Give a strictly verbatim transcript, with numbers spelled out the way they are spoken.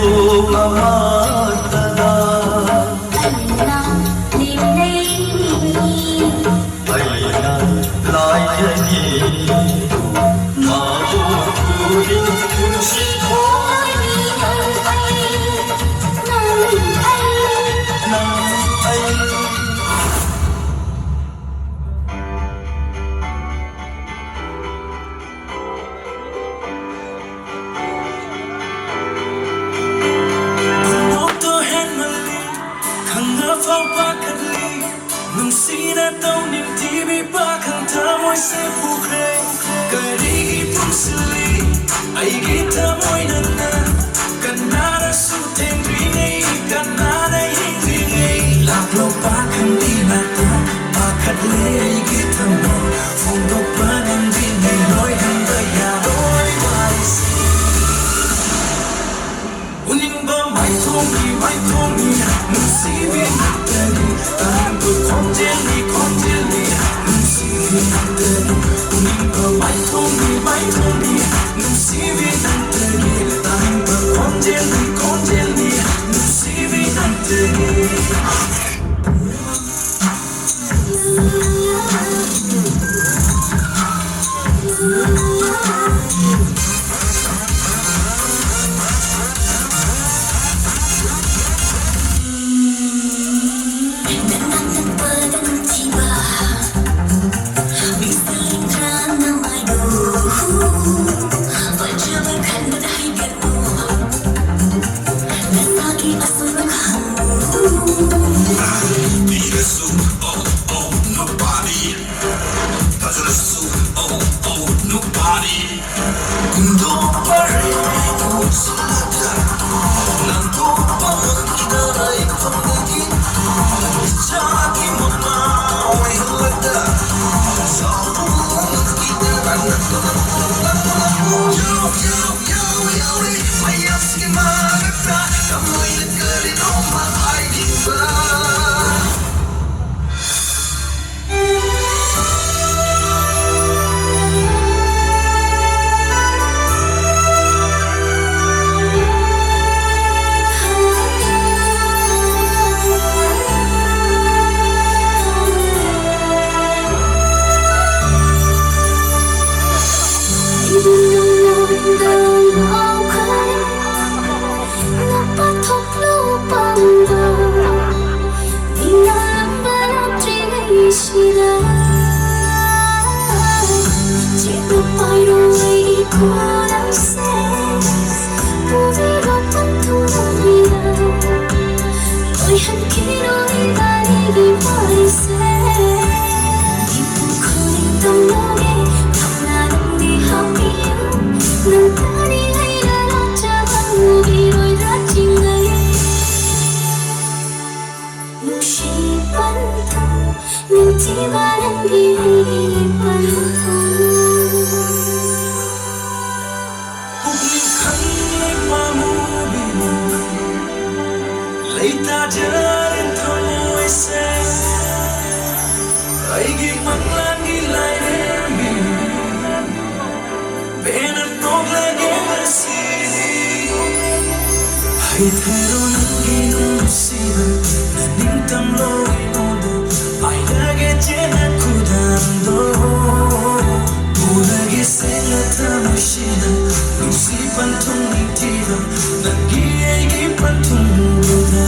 ꯑꯃꯠꯇꯗ ꯑꯩꯅ ꯂꯥꯏꯖꯒꯦ꯫ ꯃꯥꯕꯨ ꯈꯨꯗꯤꯡ ꯄꯨꯟꯁꯤ ꯈꯣꯏꯔꯤ ꯅꯪ ꯑꯩ, ꯅꯪ ꯑꯩ꯫ ꯈꯣꯡꯎꯞꯇꯣ ꯍꯦꯟꯃꯜꯂꯤ, ꯈꯪꯅꯐꯥꯎ ꯄꯥꯈꯠꯂꯤ꯫ ꯅꯨꯡꯁꯤꯅ ꯇꯧꯅꯤꯡ ꯊꯤꯕꯤ ꯄꯥꯈꯪ ꯊꯃꯣꯏꯁꯦ ꯄꯨꯈ꯭ꯔꯦ꯫ ꯀꯔꯤꯒꯤ ꯄꯨꯟꯁꯤꯜꯂꯤ ꯑꯩꯒꯤ ꯊꯃꯣꯏ ꯅꯪꯅ? ꯀꯅꯥꯅꯁꯨ ꯊꯦꯡꯗ꯭ꯔꯤꯉꯩ, ꯀꯅꯥꯅ ꯌꯦꯡꯗ꯭ꯔꯤꯉꯩ? ꯂꯥꯛꯂꯣ ꯄꯥꯈꯪꯒꯤ ꯅꯥꯛꯇ, ꯄꯥꯈꯠꯂꯦ ꯑꯩꯒꯤ ꯊꯃꯣꯏ꯫ ꯐꯣꯡꯗꯣꯛꯄ ꯅꯪꯗ꯭ꯔꯤꯉꯩ ꯂꯣꯏꯍꯟꯕ ꯌꯥꯔꯣꯏ ꯋꯥꯔꯤꯁꯤ꯫ ꯎꯅꯤꯡꯕ ꯃꯥꯏꯊꯣꯡꯒꯤ ꯃꯥꯏꯊꯣꯡꯒꯤ ꯅꯨꯡꯁꯤꯕꯤ ꯅꯪꯇꯅꯤ꯫ ꯇꯥꯅꯤꯡꯕ ꯈꯣꯟꯖꯦꯜꯒꯤ ꯈꯣꯟꯖꯦꯜꯒꯤ ꯅꯨꯡꯁꯤꯕꯤ ꯅꯪꯇꯅꯤ꯫ ꯎꯅꯤꯡꯕ ꯃꯥꯏꯊꯣꯡꯒꯤ ꯃꯥꯏꯊꯣꯡꯒꯤ ꯅꯨꯡꯁꯤꯕꯤ ꯅꯪꯇꯅꯤ꯫ ꯇꯥꯅꯤꯡꯕ ꯈꯣꯟꯖꯦꯜꯒꯤ ꯈꯣꯟꯖꯦꯜꯒꯤ ꯅꯨꯡꯁꯤꯕꯤ ꯅꯪꯇꯅꯤ꯫ ꯉꯥꯎꯈ꯭ꯔꯦ ꯅꯄꯥ ꯊꯣꯛꯂꯨ ꯄꯥꯝꯕ ꯃꯤꯅꯥꯂꯝꯕ ꯔꯥꯇ꯭ꯔꯤꯉꯩꯁꯤꯗ ꯆꯦꯠꯅ ꯄꯥꯏꯔꯣ ꯑꯩꯒꯤ ꯈꯣꯟꯖꯦꯜꯁꯦ ꯄꯨꯕꯤꯔꯣ ꯄꯟꯊꯨꯡꯗ ꯑꯣꯏꯍꯟꯈꯤꯔꯣ ꯏꯕꯥꯅꯤꯒꯤ ꯋꯥꯔꯤꯁꯦ ꯃꯤꯄꯨꯝ ꯈꯨꯗꯤꯡ ꯇꯝꯂꯣꯏꯒꯦ ꯊꯧꯅꯥ ꯅꯪꯗꯤ ꯍꯥꯞꯄꯤꯌꯨ ꯅꯪ ꯇꯥꯅꯤꯡꯉꯩꯗ ꯂꯥꯠꯆꯕ ꯎꯕꯤꯔꯣꯏꯗ꯭ꯔꯥ ꯆꯤꯡꯅꯩ ꯅꯨꯡꯁꯤ ꯄꯟꯊꯨꯡ ꯅꯤꯡꯊꯤꯕ ꯅꯪꯒꯤ ꯑꯩꯒꯤ ꯄꯟꯊꯨꯡ ꯄꯨꯛꯅꯤꯡ ꯈꯪꯂꯦ ꯄꯥꯝꯃꯨꯕꯤ ꯂꯩꯇꯥꯖꯔꯦ ꯊꯃꯣꯏꯁꯦ ꯑꯩꯒꯤ ꯃꯪꯂꯥꯟꯒꯤ ꯂꯥꯏꯔꯦꯝꯕꯤ ꯄꯦꯟꯅ ꯅꯣꯛꯂꯒꯦ ꯉꯁꯤꯗꯤ ꯍꯩꯊꯔꯣ ꯅꯪꯒꯤ ꯅꯨꯡꯁꯤꯕ ꯅꯤꯡꯇꯝꯂꯣ ꯑꯩꯉꯣꯟꯗ ꯄꯥꯏꯔꯒꯦ ꯆꯦꯠꯅ ꯈꯨꯗꯥꯡꯗꯣ ꯎꯔꯒꯦ ꯁꯦꯡꯅ ꯊꯃꯣꯏꯁꯤꯅ ꯅꯨꯡꯁꯤ ꯄꯟꯊꯨꯡ ꯅꯤꯡꯊꯤꯕ ꯅꯪꯒꯤ ꯑꯩꯒꯤ ꯄꯟꯊꯨꯡꯗꯨꯗ